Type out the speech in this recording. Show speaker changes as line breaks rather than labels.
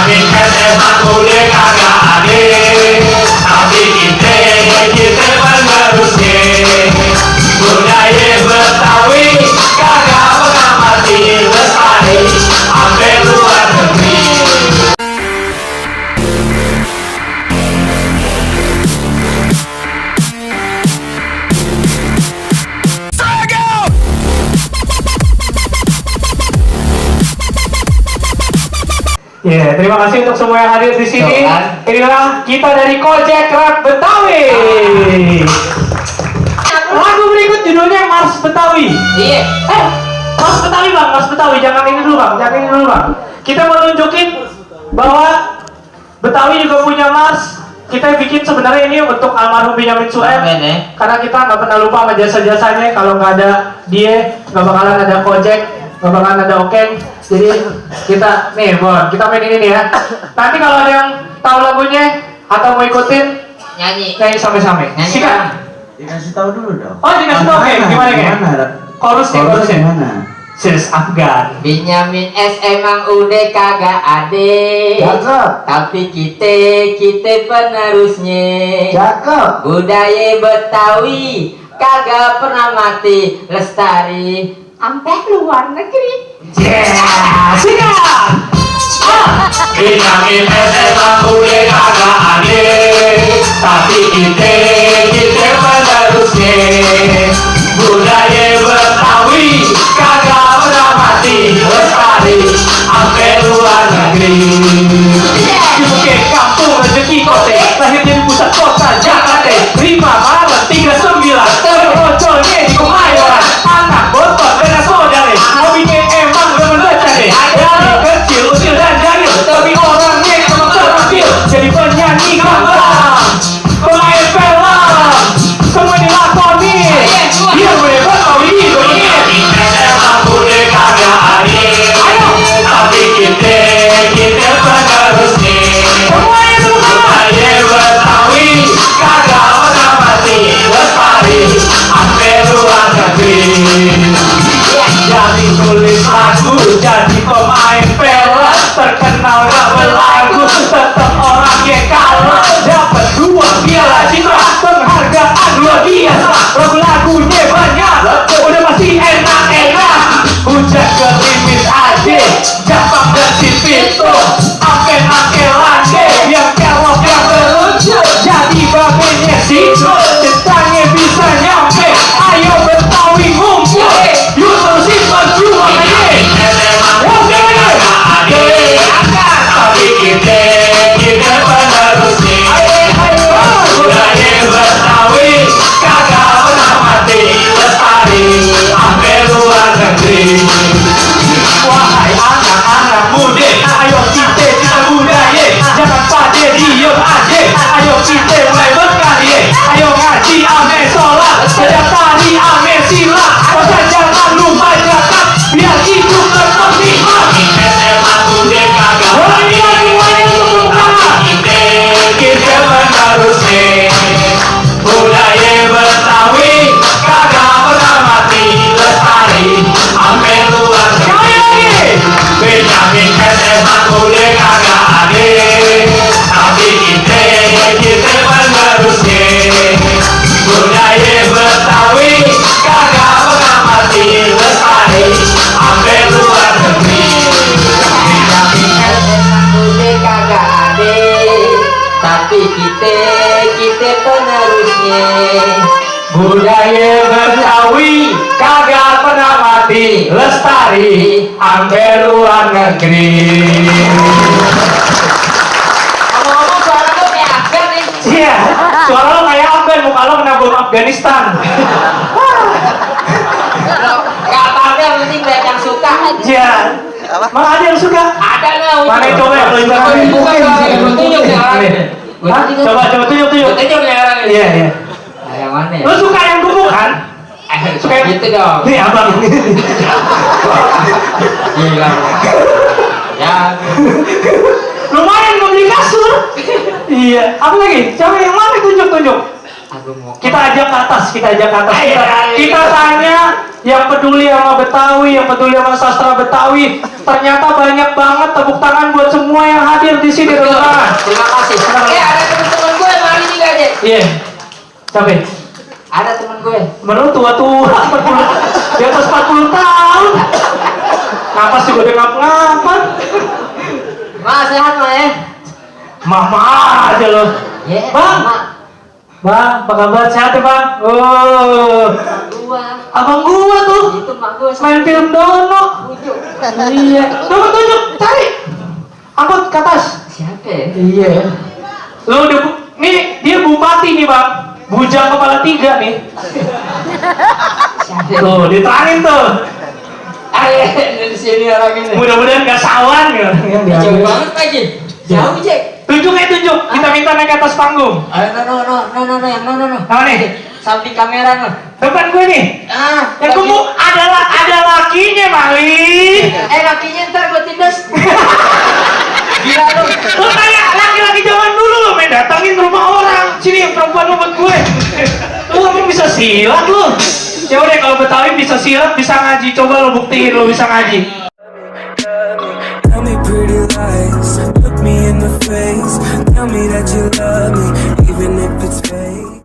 Benyamin kan emang udah kagak ada, tapi kita penerusnya. Budaya Betawi kagak pernah mati, lestari sampai luar negeri.
Ya, terima kasih untuk semua yang hadir di sini. Inilah kita dari Kojek Rap Betawi. Lagu berikut judulnya Mars Betawi.
Iya.
Mars Betawi bang, Mars Betawi. Jangan ini dulu bang, jangan ini dulu bang. Kita mau nunjukin bahwa Betawi juga punya Mars. Kita bikin sebenarnya ini untuk almarhum Benyamin Sueb. Karena kita nggak pernah lupa sama jasa-jasanya. Kalau nggak ada dia, nggak bakalan ada Kojek, nggak bakalan ada Okeng. Jadi kita nih, Bon, kita main ini nih ya. Nanti kalau ada yang tahu lagunya atau mau ikutin,
Nyanyi
sama-sama. Sikat.
Dikasih tahu dulu dong.
Oh, dikasih tahu Okeng. Gimana ya? Chorusnya.
Gimana?
Sis Afgan.
Benyamin S emang udah kagak ade,
Cakep.
tapi kita penerusnya.
Cakep.
Budaya Betawi kagak pernah mati, lestari sampai luar negeri.
Yeah, sikat.
Benyamin emang udah kagak ada, tapi kita penerusnya. Budaya Betawi kagak pernah mati, lestari sampai luar negeri.
Oke, kampung rezeki kote, lahir jadi pusat kota Jakarta. 5 Maret 39, terojolnya di Kemayoran. Anak botot dan saudara, hobinya emang bener-bener deh. Dari kecil, usil dan jahil, tapi orangnya emang terampil. Jadi penyanyi gamblang, pemain film, semua dilakoni. Dia boleh Betawi ini.
Emang udah kagak ada, tapi kita penerusnya.
Semuanya semua.
Budaya Betawi kagak pernah mati, lestari sampai luar negeri.
Jadi tulis lagu, jadi pemain film, terkenal gak berlagu, tetap orangnya kalah. Dapat 2 piala citra, penghargaan luar biasa. Lagu-lagunya banyak, udah pasti enak-enak. Hujan gerimis aja, Jepang dan si Vito, aken-aken lagi, yang kelok yang berlucu. Jadi babenya Sito, ceritanya bisa nyampe. Ayo Betawi ngumpul, yuk terusin berjuang aja.
Tapi kita penerusnya. Budaya Betawi kagak pernah mati, lestari sampai luar negeri.
Wahai anak-anak muda, ayo kita budaya, jangan pada diem aja. Ayo kita mulai berkarya, ayo ngaji ame sholat, belajar tari ame silat. Masa jangan lupa zakat, biar hidup tetap nikmat.
Emang udah kagak mati, kita penerusnya. Budaya Betawi kagak pernah mati, lestari sampai luar negeri. Benyamin kan emang udah kagak ada, tapi kita penerusnya. Budaya Betawi kagak pernah mati, lestari sampai luar negeri.
Benyamin S emang udah kagak ade, tapi kita penerusnya.
Budaya Betawi kagak pernah mati, lestari sampai luar negeri.
Ngomong-ngomong suara lu kayak Afgan nih.
Iya, suara lo kayak Afgan, muka lo kena bom Afghanistan.
Gak apa-apa, yang penting banyak yang suka.
Iya. Mana ada yang suka?
Ada nih.
Mana yang coba ya? Kalau
Coba
yang
buka,
buka,
tunjuk ya.
Hah? Coba tunjuk.
Tunjuk ya.
Iya.
Nah, yang mana ya?
Lo suka yang gemuk kan?
Suka gitu dong.
Nih abang.
Gila. Ya.
Lumayan gue beli kasur. Iya. Apa lagi? Coba yang mana tunjuk.
Aku mau.
Kita ajak ke atas. Kita tanya yang peduli sama Betawi, yang peduli sama sastra Betawi. ternyata banyak banget tepuk tangan buat semua yang hadir di sini, teman-teman.
Terima kasih. Ada teman-teman gue yang hari juga deh.
Iya. Sampai.
Ada teman gue.
Menurut tua-tua 40, di atas 40 tahun. Napas juga udah ngap-ngapan.
Ma sehat ma ya?
Mama aja loh.
Ya.
Bang.
Ma.
Bang, apa kabar? Sehat ya, Bang? Oh.
Gua.
Abang gua tuh
Itu mak gue.
main film Dono.
Bujuk.
Iya. Coba tunjuk, cari. Angkut ke atas.
Siapa ya?
Iya. Lo udah nih dia bupati nih, Bang. Bujang kepala 3 nih.
Siapa?
Tuh, diterangin tuh.
Ayo dari sini orang ini.
Mudah-mudahan gak sawan ya.
Jauh banget lagi. Jauh Jack.
Tunjuk, kita minta naik ke atas panggung.
Ayo no, yang no.
Mana nih?
Samping kamera no.
Depan gue nih. Yang
lagi.
tunggu ada lakinya, Mali.
Lakinya ntar gue tindas. Gila lu.
Lo kayak laki-laki zaman dulu lo main datangin rumah orang. Sini yang perempuan lo buat gue. Lo emang bisa silat lo. Ya udah kalau Betawi bisa silat, bisa ngaji. Coba lo buktiin lo bisa ngaji.
Tell me pretty lies, look me in the face. Tell me that you love me, even if it's fake.